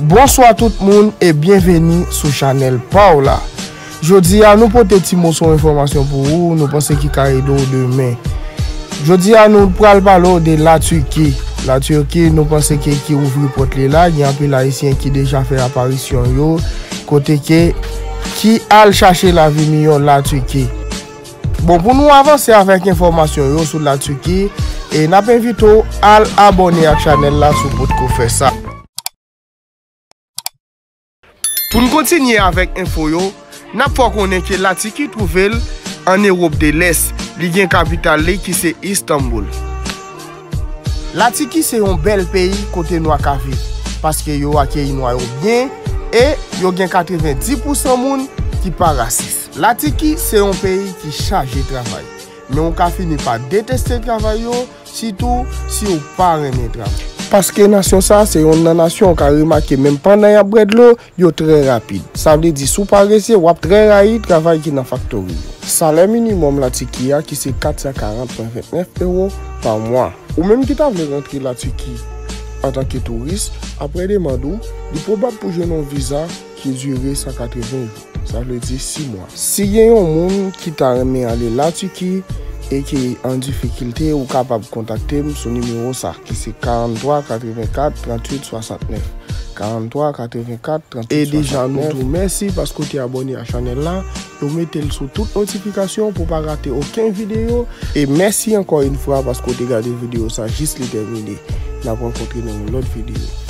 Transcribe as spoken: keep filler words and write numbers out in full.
Bonswa tout moun e byenveni sou chanèl pa w la. Jodi a nou pote ti moso enfòmasyon pou ou, nou panse ki ka ede w demen. Jodi a nou pral pale w de Latiki. Latiki nou panse ke ki ouvri pòt li la, gen anpil Ayisyen ki deja fè aparisyon yo, kote ke ki al chache lavi miyò Latiki. Bon, pou nou avanse avèk enfòmasyon yo sou Latiki, e n ap envite w al abòne ak chanèl la si w potko fè sa. Pou n kontinye avèk enfo yo, n ap fè w konnen ke Latiki twouve l an Ewòp de Lès, li gen kapital li ki se Istanbul. Latiki se yon bèl peyi kote nwa ka viv, paske yo akeyi nwa yo byen e yo gen katrevenndis pousan moun ki pa rasis. Latiki se yon peyi ki chaje travay, men ou ka fini pa deteste travay yo, sitou si w pa renmen travay. Paske nasyon sa a se yonn nan nasyon w ka remake menm pandan y ap bwè dlo, yo trè rapid. Sa vle di si w parese, w ap trè rayi travay ki nan faktori yo. Salè minimòm Latiki a ki se kat san karant pwen vennèf ewo pa mwa. Ou menm ki ta vle rantre Latiki antanke touris, apre demann ou, li pwobab pou jwenn yon viza ki dire san katreven jou, sa vle di sis mwa. Si gen yon moun ki ta renmen ale Latiki e ki an difikilte, ou kapab kontakte m sou nimewo sa, ki se karant twa katreven kat tranntuit swasantnèf. Karant twa katreven kat tranntuit swasantnèf. E deja nou di w mèsi paske w te abòne a chanèl la. Yo mete l sou tout notifikasyon pou w pa rate okenn videyo. E mèsi ankò yon fwa paske w te gade videyo sa jis li tèmine. N ap rankontre nan yon lòt videyo.